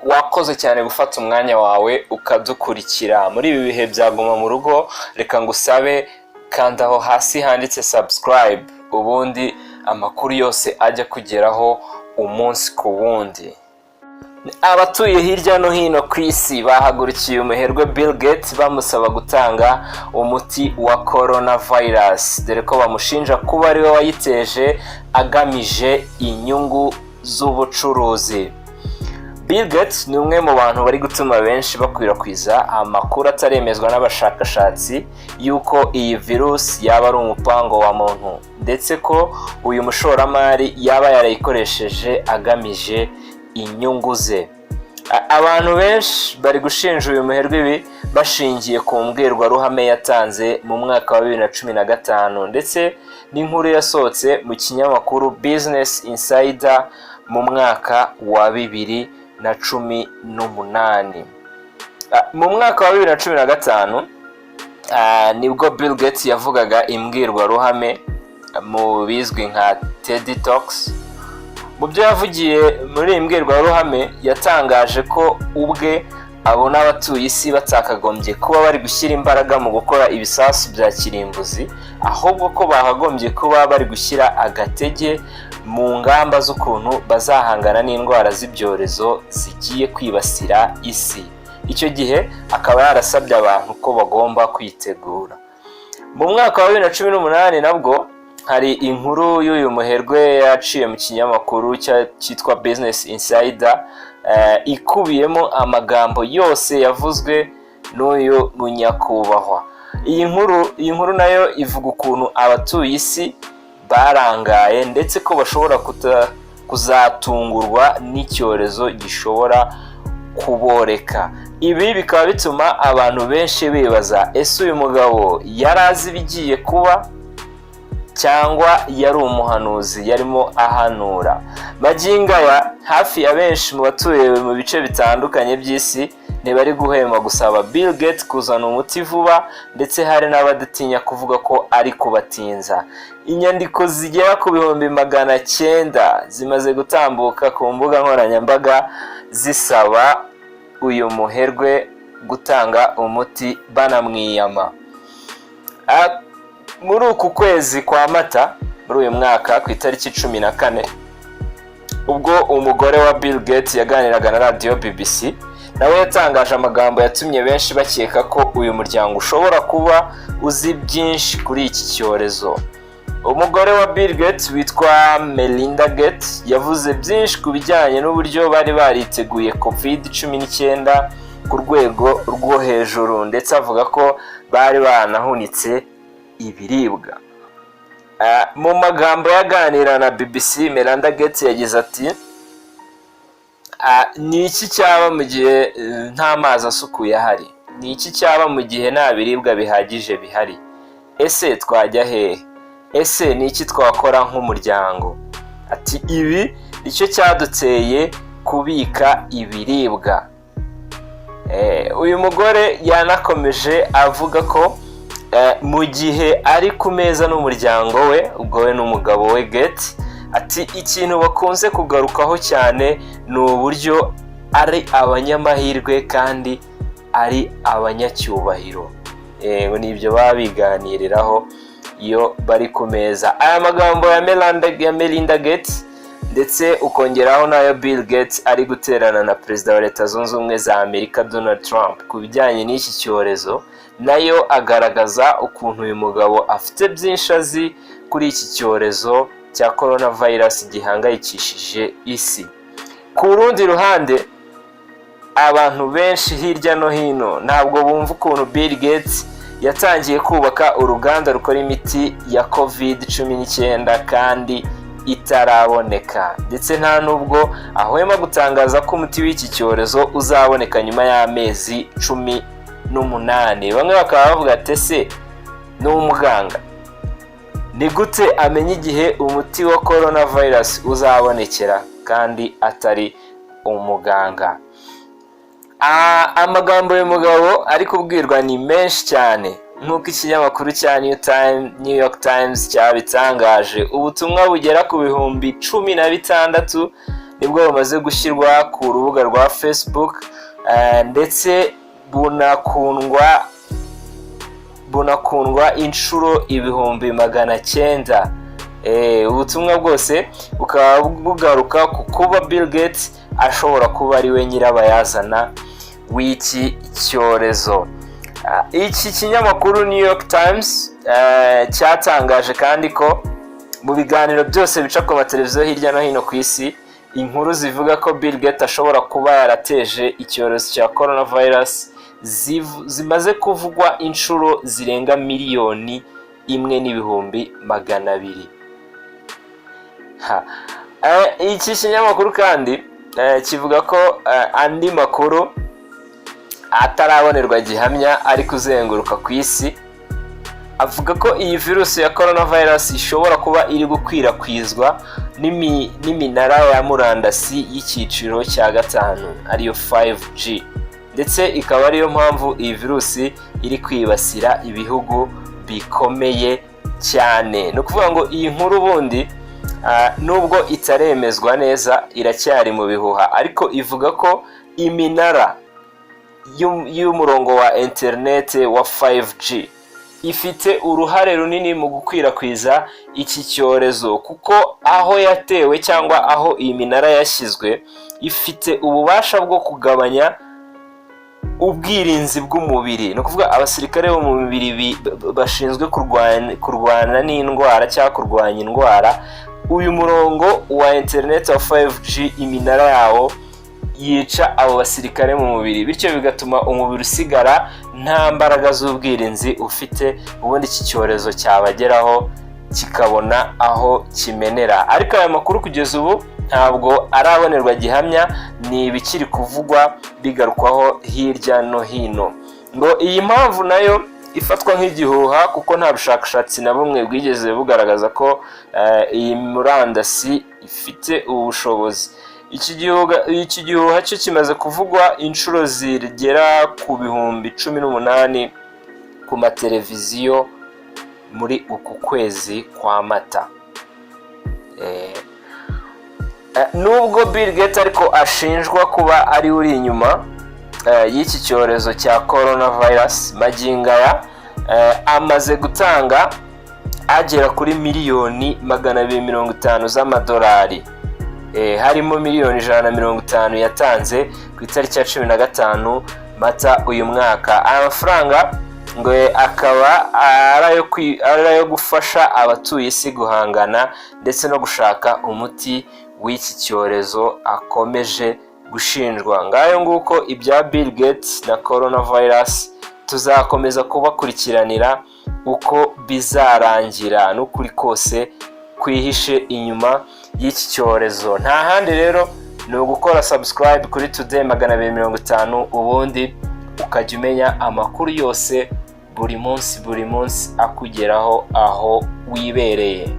Wakoze cyane gufata umwanya wawe ukadukurikira muri ibi bihe bya guma mu rugo. Reka ngusabe, kanda aho hasi handitse subscribe, ubundi amakuru yose ajya kugeraho umunsi ku wundi. Abatuye hirya no hino ku isi bahagurukiye umuherwe Bill Gates, bamusaba gutanga umuti wa coronavirus, dore ko bamushinja kuba ariwe wayiteje agamije inyungu z'ubucuruzi. Bill Gates ni umwe mu bantu bari gutuma benshi bakwirakwiza amakuru ataremezwa n'abashakashatsi y'uko iyi virusi yaba ari umupango wa muntu, ndetse ko uyu mushoramari yaba yarayikoresheje agamije inyungu ze. Abantu benshi bari gushinja uyu muherwe ibi bashingiye ku mbwirwaruhame yatanze mu mwaka wa 2015, ndetse n'inkuru yasohotse mu kinyamakuru Business Insider mu mwaka wa 2018. Mu mwaka wa 2015 nibwo Bill Gates yavugaga imbwirwaruhame mu bizwi nka TED Talks. Mu byo yavugiye muri iyi mbwirwaruhame, yatangaje ko ubwe abona abatuye isi batakagombye kuba bari gushyira imbaraga mu gukora ibisasu bya kirimbuzi, ahubwo ko bakagombye kuba bari gushyira agatege mu ngamba z'ukuntu bazahangana n'indwara z'ibyorezo zigiye kwibasira isi. Icyo gihe akaba yarasabye abantu ko bagomba kwitegura. Mu mwaka wa 2018 nabwo hari inkuru y'uyu muherwe yaciye mu kinyamakuru cyitwa Business Insider, ikubiyemo amagambo yose yavuzwe n'uyu munyakubahwa. Iyi nkuru nayo ivuga ukuntu abatuye isi barangaye, ndetse ko bashobora kuzatungurwa n'icyorezo gishobora kuboreka. Ibi bikaba bituma abantu benshi bibaza: ese uyu mugabo yari azi ibigiye kuba, cyangwa yari umuhanuzi yarimo ahanura? Magingo aya, hafi ya benshi mu batuye mu bice bitandukanye by'isi ntibari guhema gusaba Bill Gates kuzana umuti vuba, ndetse hari n'abadatinya kuvuga ko ari kubatinza. Inyandiko zigera ku 900,000 zimaze gutambuka ku mbuga nkoranyambaga zisaba uyu muherwe gutanga umuti, banamwiyama. Muri uku kwezi kwa Mata muri uyu mwaka, ku itariki 14, ubwo umugore wa Bill Gates yaganiraga na radiyo BBC, nawe yatangaje amagambo yatumye benshi bakeka ko uyu muryango ushobora kuba uzi byinshi kuri iki cyorezo. Umugore wa Bill Gates witwa Melinda Gates yavuze byinshi ku bijyanye n'uburyo bari bariteguye COVID-19 ku rwego rwo hejuru, ndetse avuga ko bari banahunitse ibiribwa. Mu magambo yaganira na BBC, Melinda Gates yagize ati: "Ni iki cyaba mu gihe nta mazi asukuye ahari? Ni iki cyaba mu gihe nta biribwa bihagije bihari? Ese twajya hehe? Ese ni iki twakora nk'umuryango?" Ati: "Ibi nicyo cyaduteye kubika ibiribwa." Uyu mugore yanakomeje avuga ko mu gihe ari ku meza n'umuryango we, ubwo we n'umugabo we Gates, ati ikintu bakunze kugarukaho cyane ni uburyo ari abanyamahirwe kandi ari abanyacyubahiro. Ni ibyo baba biganiriraho iyo bari ku meza. Aya magambo ya Melinda Gates, ndetse ukongeraho n'ayo Bill Gates ari guterana na Perezida wa Leta Zunze Ubumwe za Amerika Donald Trump ku bijyanye n'iki cyorezo, nayo agaragaza ukuntu uyu mugabo afite byinshi azi kuri iki cyorezo cya coronavirus gihangayikishije isi. Ku rundi ruhande, abantu benshi hirya no hino ntabwo bumva ukuntu Bill Gates yatangiye kubaka uruganda rukora imiti ya COVID-19 kandi itaraboneka, ndetse nta nubwo ahwema gutangaza ko umuti w'iki cyorezo uzaboneka nyuma y'amezi 18. Bamwe bakaba bavuga ati: "Ese ni umuganga? Ni gute amenya igihe umuti wa coronavirus uzabonekera kandi atari umuganga?" Amagambo uyu mugabo ari kubwirwa ni menshi cyane. Nk'uko ikinyamakuru cya New York Times cyabitangaje, ubutumwa bugera ku 16,000. nibwo bumaze gushyirwa ku rubuga rwa Facebook, ndetse bunakundwa inshuro 900,000. Ubutumwa bwose bukaba bugaruka ku kuba Bill Gates ashobora kuba ari we nyirabayazana w'iki cyorezo. Iki kinyamakuru New York Times cyatangaje kandi ko mu biganiro byose bica ku mateleviziyo hirya no hino ku isi, inkuru zivuga ko Bill Gates ashobora kuba yarateje icyorezo cya coronavirus zimaze kuvugwa inshuro zirenga 1,200,000. Ha. Iki kinyamakuru kandi kivuga ko andi makuru atarabonerwa gihamya ari kuzenguruka ku isi avuga ko iyi virusi ya coronavirus ishobora kuba iri gukwirakwizwa n'iminara ya murandasi y'icyiciro cya gatanu, ariyo 5G, ndetse ikaba ariyo mpamvu iyi virusi iri kwibasira ibihugu bikomeye cyane. Ni ukuvuga ngo iyi nkuru ubundi, nubwo itaremezwa neza, iracyari mu bihuha, ariko ivuga ko iminara y'umurongo wa interineti wa 5G ifite uruhare runini mu gukwirakwiza iki cyorezo, kuko aho yatewe cyangwa aho iyi minara yashyizwe ifite ububasha bwo kugabanya ubwirinzi bw'umubiri. Ni ukuvuga abasirikare bo mu mubiri bashinzwe kurwana n'indwara cyangwa kurwanya indwara. Uyu murongo wa interineti wa 5G, iminara yawo yica abo basirikare mu mubiri, bityo bigatuma umubiri usigara nta mbaraga z'ubwirinzi ufite, ubundi iki cyorezo cyabageraho kikabona aho kimenera. Ariko aya makuru kugeza ubu ntabwo arabonerwa gihamya, ni ibikiri kuvugwa bigarukwaho hirya no hino. Ngo iyi mpamvu nayo ifatwa nk'igihuha, kuko nta bushakashatsi na bumwe bwigeze bugaragaza ko iyi murandasi ifite ubu bushobozi. Iki gihuha cyo kimaze kuvugwa inshuro zigera ku 18,000 ku mateleviziyo muri uku kwezi kwa Mata. Nubwo Bill Gates ariko ashinjwa kuba ari uri inyuma y'iki cyorezo cya coronavirus, magingo aya amaze gutanga agera kuri 250,000,000 z'amadolari, harimo 150,000,000 yatanze ku itariki ya 15 Mata uyu mwaka. Aya mafaranga ngo akaba ari ayo gufasha abatuye isi guhangana ndetse no gushaka umuti w'iki cyorezo akomeje gushinjwa. Ngayo nguko ibya Bill Gates na coronavirus. Tuzakomeza kubakurikiranira uko bizarangira n'ukuri kose kwihishe inyuma y'iki cyorezo. Nta handi rero, ni ugukora subscribe kuri Today 250, ubundi ukajya umenya amakuru yose buri munsi buri munsi akugeraho aho wibereye.